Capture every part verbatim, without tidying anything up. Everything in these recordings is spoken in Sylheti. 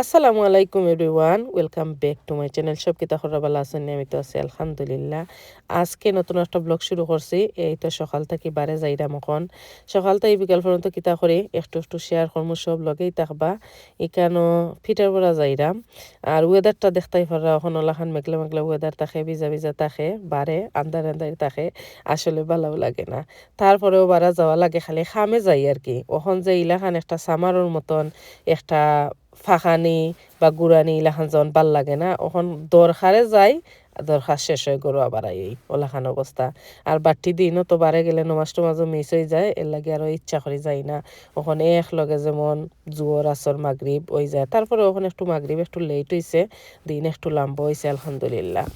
আসসালামু আলাইকুম everyone, welcome back to my channel। সব কিতা খবর, ভালা আছইন নি? আমি তো আছি আলহামদুলিল্লাহ। আজকে নতুন একটা ব্লগ শুরু করছি। এই তো সকাল থাকি বারে যাইরাম অখন। সকাল থাকি বিকাল পর্যন্ত কিতা করি একটু একটু শেয়ার করমু, সব লগেই থাকবা। ইকানো পিঠার বড়া যাইরাম। আর ওয়েদারটা দেখতাই পাররা, অখন অলাখান মেঘলা মেঘলা ওয়েদার থাকে, ভিজা ভিজা থাকে, বারে আন্দার আন্দার থাকে, আসলে ভালাও লাগে না। তারপরেও বারা যাওয়া লাগে, খালি কামে যাই আর কি। অখন যে ইলাখান একটা সামারর মতন একটা ফাঁকানি বা গুড়ানি ইলাখান যেমন ভালা লাগে না, অখন দরকারে যাই, দরকার শেষ অয় ঘরো আবার আই, অলাখান অবস্থা। আর বাড়তি দিনও তো বারে গেলে নমাজ টমাজও মিস অই যায়, এর লাগি আরো ইচ্ছা করি যাই না। অখন এক লগে যেমন জোহর, আসর, মাগরিব অই যায়, তারপরে অখন একটু মাগরিব একটু লেট অইছে, দিন একটু লাম্বা অইছে আলহামদুলিল্লাহ।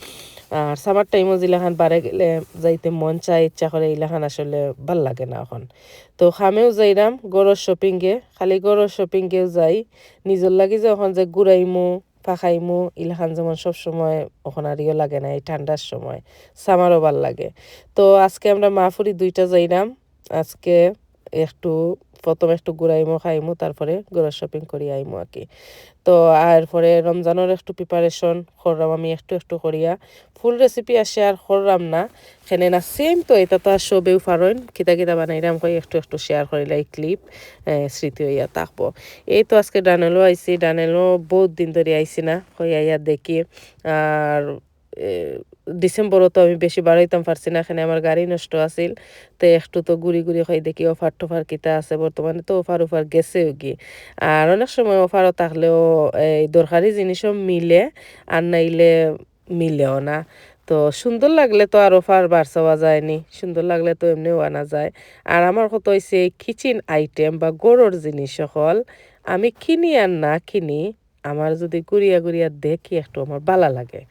আর সামার টাইমও যেলাখান বারে গেলে যাইতে মন চায়, ইচ্ছা করে, ইলাখান আসলে ভালা লাগে না অখন। তো কামেও যাইরাম, ঘরর শপিংয়ে, খালি ঘরর শপিংয়েও যাই, নিজর লাগি যে অখন যে গুড়াইমু, ফাঁকাইমু, ইলাখান যেমন সব সময় অখন আর ইয়ো লাগে না, এই ঠান্ডার সময়, সামারও ভালা লাগে। তো আজকে আমরা মা ফুরি দুইটা যাইরাম, আজকে একটু, প্রথম একটু গুড়াইমু, খাইমু, তারপরে ঘরর শপিং করি আইমু আর কি। তো আর পরে রমজানর একটু প্রিপারেশন কররাম আমি একটু একটু করিয়া। ফুল রেসিপি আর শেয়ার কররাম না, কেনে না সেম তো, ইতা তো আর সবেউ পারইন, কিতা কিতা বানাইরাম কই একটু একটু শেয়ার করিলাই ক্লিপ, স্মৃতি অইয়া থাকবো। এই তো আজকে ডানেলও আইছি, ডানেলও বউত দিন ধরি আইছি না, কই আইয়া দেখি। আর এ, ডিসেম্বরও তো আমি বেশি বারইতাম পারছি না, কেনে আমার গাড়ি নষ্ট আছিল। তে একটু তো ঘুরি ঘুরি কই দেখি অফার টফার কিতা আছে, বর্তমানে তো অফার অফার গেছেও গি। আর অনেক সময় অফারও থাকলেও এই দরকারি জিনিসও মিলে, আর নাইলে মিলেও না। তো সুন্দর লাগলে তো আর অফার বার চাওয়া যায়নি, সুন্দর লাগলে তো এমনেও আনা যায়। আর আমার কথা অইছে, এই কিচেন আইটেম বা ঘরর জিনিস অকল আমি কিনি আর না কিনি, আমার যুদি ঘুরিয়া ঘুরিয়া দেখি একটু, আমার ভালা লাগে,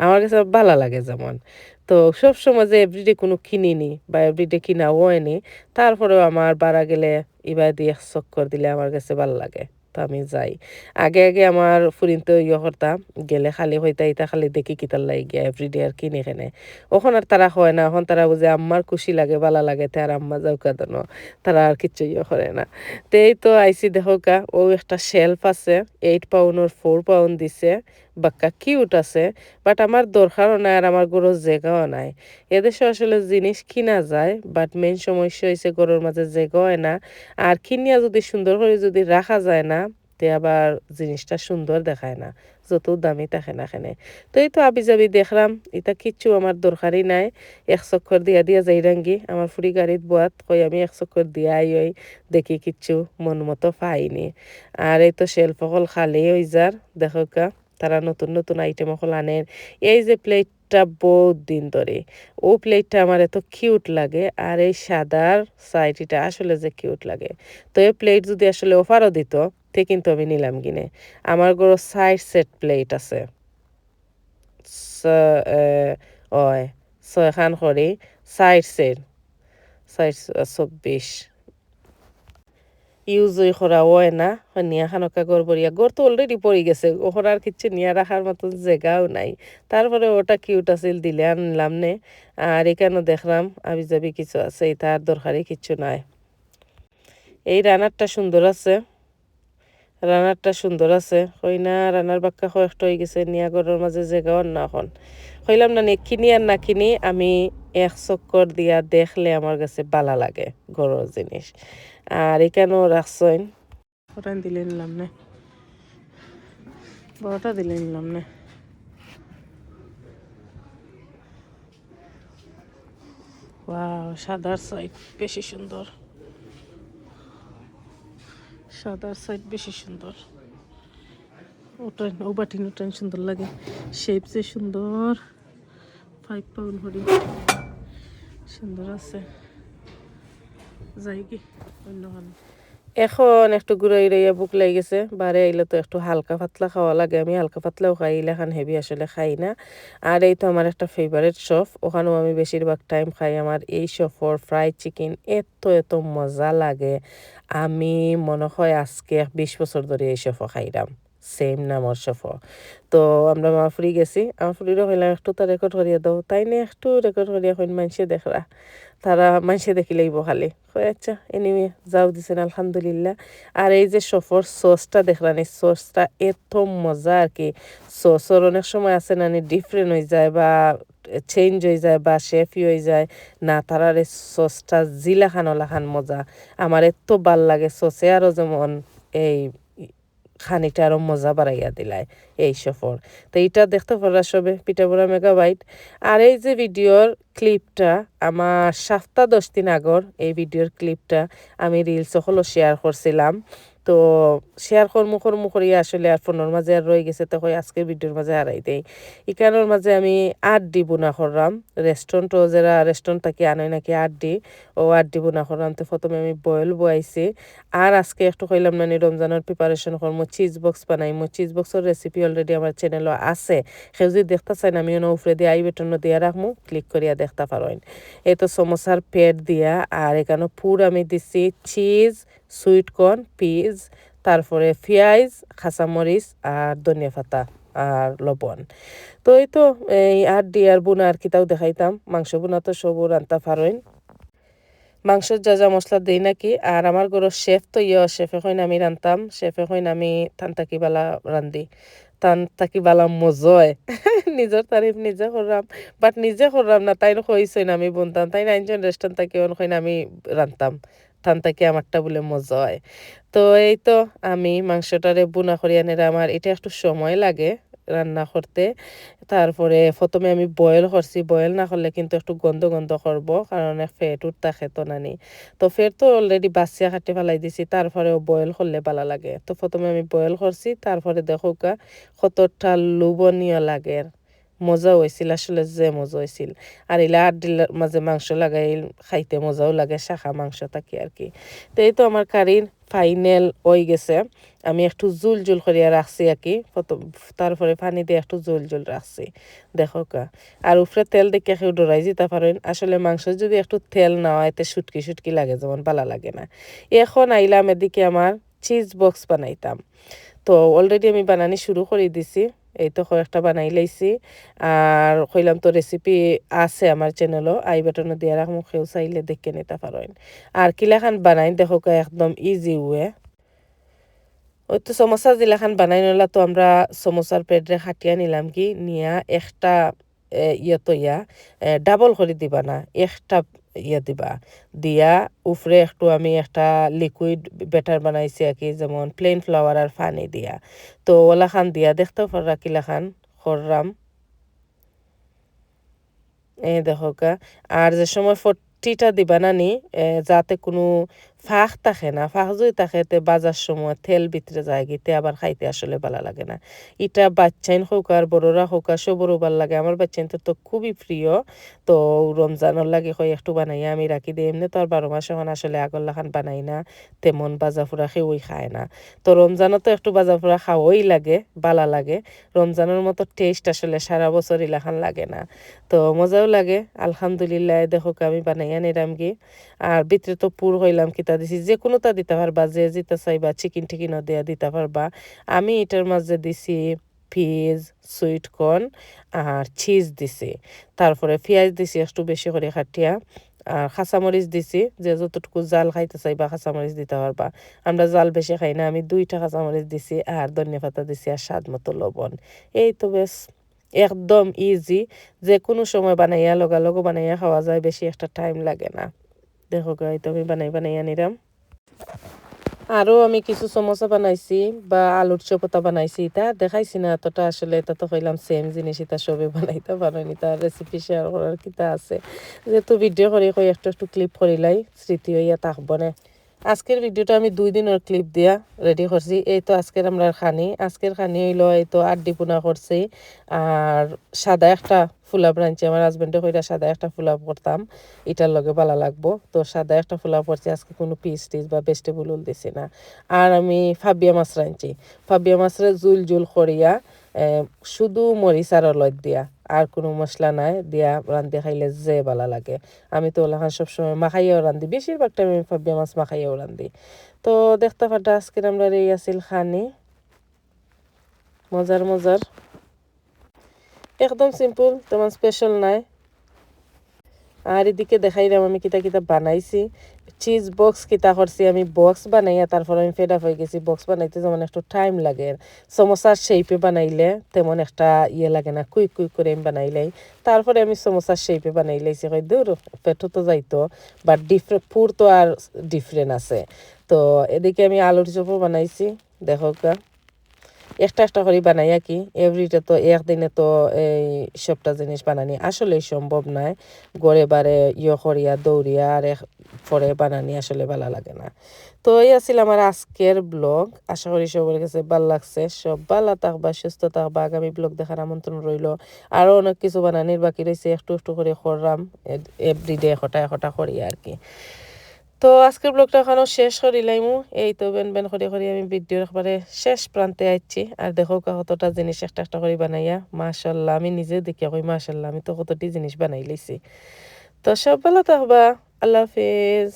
আমার গেছে ভালা লাগে যেমন। তো সব সময় যে এভরিডে কুনু কিনি নি বা এভরিডে কিনা অয়নি, তারপরেও আমার বারা গেলে ইবায়দি এক চক্কর দিলে আমার গেছে ভালা লাগে, তো আমি যাই। আগে আগে আমার ফুরিন্তে ইয়ে করতাম, গেলে খালি কইতা, "ইতা খালি দেখি কিতার লাগি গিয়া, এভরিডে আর কিনি কেনে।" অখন আর তারা কয় না, অখন তারা বুঝে আম্মার খুশি লাগে, ভালা লাগে, তে আর আম্মা যাউক্কা দনো, তারা আর কিচ্ছু ইয়ে করে না। তে এই তো আইছি, দেখউক্কা, অউ একটা শেলফ আছে, এইট পাউন্ডর ফোর পাউন্ড দিছে, বাক্কা কিউট আছে, বাট আমার দরকারও নাই আর আমার ঘরো জেগাও নাই। এদেশো আসলে জিনিস কিনা যায়, বাট মেইন সমস্যা অইছে ঘরর মাঝে জেগা অয় না। আর কিনিয়া যুদি সুন্দর করি যুদি রাখা যায় না, তে আবার জিনিসটা সুন্দর দেখায় না, যত দামি থাকে না কেনে। তো এই তো আবিজাবি দেখরাম, ইতা কিচ্ছু আমার দরকারি নাই। এক চক্কর দিয়া দিয়া যাইরামগি, আমার ফুরি গাড়িত বওয়াত, কই আমি এক চক্কর দিয়া আই, অই দেখি কিচ্ছু মন মতো পাইনি। আর এই তো শেলফ অকল খালি অই যার, দেখউক্কা। তারা নতুন নতুন আইটেম অকল আনের। এই যে প্লেটটা বউত দিন ধরি, অউ প্লেটটা আমার এত কিউট লাগে, আর এই সাদার সাইড ইটা আসলে যে কিউট লাগে। তো এই প্লেট যুদি আসলে অফারও দিত, তে কিন্তু আমি নিলাম কিনে। আমার ঘরো চাইর সেট প্লেট আছে। ছ-, এ, অয়, ছয়খান করি, চাইর সেট, চাইর চব্বিশ। ইউজ অই করা অয় না, নিয়া খানোক্কা ঘর ভরিয়া। ঘর তো already ভরি গেছে, অখন আর কিচ্ছু নিয়া রাখার মতন জেগাও নাই। তারপরে ওটা কিউট আছিল, দিলে আনলাম নে। আর ইকানো দেখরাম আবিজাবি কিছু আছে, ইতা আর দরকারি কিচ্ছু নাই। এই রানারটা সুন্দর আছে, রানারটা সুন্দর আছে। কই না, রানার বাক্কা কয়েকটা অই গেছে, নিয়া ঘরর মাঝে জেগাও আর না অখন। কইলাম না নি, কিনি আর না কিনি, আমি এক চক্কর দিয়া দেখলে আমার গেছে ভালা লাগে ঘরর জিনিস। আর ইকানো রাখছইন। ওটা দিলে নিলাম নে। বড়টা দিলে নিলাম নে। ওয়াও, সাদার সাইড বেশি সুন্দর। সাদার সাইড বেশি সুন্দর। ওটা, ও বাটিন ওটা সুন্দর লাগে। শেপসে সুন্দর। ফাইভ পাউন্ড করি। সুন্দর আছে। যাইগি অন্যখানো। এখন একটু ঘুরাই উড়াইয়া ভুক লাগি গেছে, বারে আইলে তো একটু হালকা পাতলা খাওয়া লাগে। আমি হালকা পাতলাও খাই, ইলাখান হেভি আসলে খাই না। আর এই তো আমার একটা ফেভারিট শপ, ওখানেও আমি বেশিরভাগ টাইম খাই। আমার এই শপর ফ্রাইড চিকেন এত এত মজা লাগে, আমি মনে হয় আজকে বিশ বছর ধরে এই শপও খাইরাম। সেম নামর সফর। তো আমরা আমার ফুরি গেছি, আমার ফুরিরে কইলাম, "একটু তা রেকর্ড করিয়া দাও।" তাইনে একটু রেকর্ড করিয়া কইন, "মানষে দেখরা, তারা মানষে দেখিলাইবো খালি।" কই, "আচ্ছা, এনিওয়ে, যাও দিছেন, আলহামদুলিল্লাহ।" আর এই যে সফর সসটা দেখরানি, সসটা এত মজা আর কি। সসর অনেক সময় আছে নানি, ডিফারেন্ট অই যায় বা চেঞ্জ অই যায় বা শেফি অই যায়। না, তারার এই সসটা জিলাখান ওলাখান মজা। আমার এত বালা লাগে সসে, আরও যেমন এই খানিটা আরও মজা বাড়াইয়া দিলায় এই সফর। তো ইটা দেখতা পাররা সবে, পিঠাবুড়া মেগাবাইট। আর এই যে ভিডিওর ক্লিপটা, আমার সাপ্তা দশ দিন আগর এই ভিডিওর ক্লিপটা আমি রিলস অকলো শেয়ার করছিলাম। তো শেয়ার করমু করমু করিয়া আসলে আর ফোনর মাঝে আর রই গেছে, তো কই আজকের ভিডিওর মাঝে হারাই দেই। ইখানর মাঝে আমি আট ডি বুনা করলাম। রেস্টুরেন্টও যারা রেস্টুরেন্ট থাকি আনই নাকি আট ডি, ও আট ডি বুনা করলাম। তো প্রথমে আমি বয়েল বয়াইছি, আর আজকে একটু কইলাম নানি রমজানর প্রিপারেশন করমু, চিজ বক্স বানাইমু। চিজ বক্সর রেসিপি অলরেডি আমার চ্যানেলও আছে, কেউ যদি দেখতা চাইন আমি অনো উপরে দিয়া আই বাটনও দিয়া রাখমু, ক্লিক করিয়া দেখতা পারইন। এই তো সমোসার প্যাড দিয়া, আর এখানো পুর আমি দিছি চিজ, সুইট কর্ন, পিজ, তারপরে পিয়াইজ, কাঁচামরিচ আর ধনিয়া পাতা আর লবণ। তো এই তো এই আট ডি আর বুনা আর কিতাও দেখাইতাম, মাংস বুনা তো সবও রানতা পারইন। মাংসর যা যা মশলা দেই নাকি, আর আমার ঘরর শেফ তো ইয়ো, শেফে কইন আমি রানতাম, শেফে কইন আমি তান থাকি বালা রান্ধি, তান থাকি বালা মজা অয়। নিজর তারিফ নিজে কররাম, but নিজে কররাম না, তাইন কইছইন আমি বুনতাম, তাইন আনছইন রেস্টুরেন্ট থাকি, অন কইন আমি রানতাম, তান থাকি আমারটা বুলে মজা অয়। তো এই তো আমি মাংসটারে বুনা করিয়া নিরাম, আর ইটা একটু সময় লাগে রান্না করতে। তারপরে প্রথমে আমি বয়েল করছি, বয়েল না করলে কিন্তু একটু গন্ধ গন্ধ করবো, কারণ এক ফেট উঠ থাকে তো নানি। তো ফেট তো অলরেডি বাছিয়া কাটি ফালাই দিছি, তারপরেও বয়েল করলে বালা লাগে। তো প্রথমে আমি বয়েল করছি, তারপরে দেখউক্কা কতটা লোভনীয় লাগের। মজাও অইছিল, আসলে যে মজা অইছিল। আর ইলা আট ডির মাঝে মাংস লাগাইল, খাইতে মজাও লাগে, শাখা মাংস থাকি আর কি। তো এই তো আমার কারির ফাইনাল অই গেছে। আমি একটু জুল জুল করিয়া রাখছি আর কি, প্রথম, তারপরে পানি দিয়া একটু জুল জুল রাখছি, দেখউক্কা। আর উপরে তেল দেখিয়া কেউ ডরাই যিতা পারইন, আসলে মাংস যদি একটু তেল না অয়, তে শুটকি শুটকি লাগে, যেমন বালা লাগে না। এখন আইলাম এদিকে আমার চিজ বক্স বানাইতাম। তো অলরেডি আমি বানানি শুরু করি দিছি, এই তো কয়েকটা বানাই লাইছি। আর কইলাম তো রেসিপি আছে আমার চ্যানেলও, আই বাটনও দিয়া রাখমু, কেউ চাইলে দেখে নিতা পারইন। আর কিলাখান বানাইন দেখউক্কা, একদম ইজি ওয়ে। ওই তো সমোসা যেলাখান বানাইন অলা তো আমরা সমোসার প্যাডরে কাটিয়া নিলাম কি, নিয়া একটা এ, ইয়ে তো ইয়া, এ, ডাবল করি দিবা না, একটা ইয়ে দিবা। দিয়া উপরে একটু আমি একটা লিকুইড ব্যাটার বানাইছি আর কি, যেমন প্লেন ফ্লাওয়ার আর পানি দিয়া। তো ওলাখান দিয়া দেখতাও পাররা কিলাখান কররাম। এই দেখউক্কা, আর যে সময় ফট্টিটা দিবা না নি, এ, যাতে কুনু ফাঁক থাকে না, ফাঁক যদি থাকে তে বাজার সময় তেল ভিতরে যায়গি, তে আবার খাইতে আসলে বালা লাগে না। ইটা বাচ্চাইন কউক্কা আর বড়রা কউক্কা, সবরও বালা লাগে। আমার বাচ্চাইন তো, তো খুবই প্রিয়। তো রমজানর লাগি কই একটু বানাইয়া আমি রাখি দেই। এমনে তো আর বারো মাস এখন আসলে আগর লাখান বানাই না, তেমন বাজা ফুরা কেউই খায় না। তো রমজানো তো একটু বাজা ফুরা খাওয়াই লাগে, বালা লাগে। রমজানর মতো টেস্ট আসলে সারা বছর ইলাখান লাগে না। তো মজাও লাগে, আলহামদুলিল্লাহ। দেখউক্কা, আমি বানাইয়া নিরাম গি। আর ভিতরে তো পুর কইলাম কিতা দিছি, যে কুনুতা দিতা পারবা, যে যেতা চাইবা, চিকেন টিকেনও দিয়া দিতা পারবা। আমি ইটার মাঝে দিছি পিজ, সুইট কর্ন আর চিজ দিছি। তারপরে পিয়াইজ দিছি একটু বেশি করি কাটিয়া, আর কাঁচামরিচ দিছি, যে যতটুকু জাল খাইতা চাইবা কাঁচামরিচ দিতা পারবা। আমরা জাল বেশি খাই না, আমি দুইটা কাঁচামরিচ দিছি আর ধনিয়া পাতা দিছি আর স্বাদ মতো লবণ। এই তো বেশ, একদম ইজি, যে কুনু সময় বানাইয়া লগালগও বানাইয়া খাওয়া যায়, বেশি একটা টাইম লাগে না। দেখউক্কা, এই তো আমি বানাই বানাইয়া নিরাম। আরও আমি কিছু সমোসা বানাইছি বা আলুর চপ ওতা বানাইছি, ইতা দেখাইছি না অতটা, আসলে ইতা তো কইলাম সেম জিনিস, ইতা সবে বানাইতা পারইন, ইতা রেসিপি শেয়ার করার কিতা আছে, যেহেতু ভিডিও করি কই একটু একটু ক্লিপ করিলাই, স্মৃতি অইয়া থাকবো নে। আজকের ভিডিওটা আমি দুই দিনর ক্লিপ দিয়া রেডি করছি। এই তো আজকের আমরার খানি, আজকের খানি অইলো এই তো আড্ডি পুনা করছি, আর সাদা একটা ফুলাব রানছি, আমার হাজবেন্ডে কইরা সাদা একটা ফুলাব করতাম, ইটার লগে বালা লাগবো। তো সাদা একটা ফুলাব করছি, আজকে কুনু পিস টিস বা ভেজিটেবল উল দিছি না। আর আমি ফাবিয়া মাছ রানছি, ফাবিয়া মাছরে জুল জুল করিয়া, এ, শুধু মরিচ আর হলদ দিয়া, আর কুনু মশলা নাই, দিয়া রান্ধি খাইলে যে বালা লাগে। আমি তো ওলাখান সবসময় মাখাইয়াও রান্ধি, বেশিরভাগ টাইম আমি ফাবিয়া মাছ মাখাইয়াও রান্ধি। তো দেখতা পাররা আজকের আমরার এই আছিল খানি। মজার মজার, একদম সিম্পল, তেমন স্পেশাল নাই। আর এদিকে দেখাইলাম আমি কিতা কিতা বানাইছি। চিজ বক্স কিতা করছি, আমি বক্স বানাইয়া তারপর আমি ফেড আপ হয়ে গেছি। বক্স বানাইতে যেমন একটু টাইম লাগে, সমোসার শেপে বানাইলে তেমন একটা ইয়ে লাগে না, কুইক কুইক করে আমি বানাইলাই। তারপরে আমি সমোসার শেপে বানাইলাইছি, কই দূর, পেটও তো যাইতো, বাট ডিফারেন্ট, পুর তো আর ডিফারেন্ট আছে। তো এদিকে আমি আলুর চপও বানাইছি, দেখো গা। একটা একটা করি বানাইয়া কি, এভরিডে তো একদিনে তো এই সবটা জিনিস বানানি আসলেই সম্ভব নায়। ঘরে বারে ইয়ে করিয়া দৌড়িয়া আর এক পরে বানানি আসলে ভালা লাগে না। তো এই আছিল আমার আজকের ব্লগ। আশা করি সবার কাছে ভালা লাগছে। সব ভালা থাকবা, সুস্থ থাকবা। আগামী ব্লগ দেখার আমন্ত্রণ রইলো। আরও অনেক কিছু বানানির বাকি রইছে, একটু একটু করে করলাম, এভরিডে একটা একটা করি আর কি। তো আজকের ব্লগটা এখানো শেষ করিলাইমু। এই তো বেন বেন করি করি আমি ভিডিওর একবারে শেষ প্রান্তে আইছি। আর দেখো কা কতটা জিনিস একটা একটা করি বানাইয়া, মাশাআল্লাহ, আমি নিজে দেখিয়া কই মাশাআল্লাহ, আমি তো কতটি জিনিস বানাইলাইছি। তো সব ভালা থাকবা, আল্লাহ হাফিজ।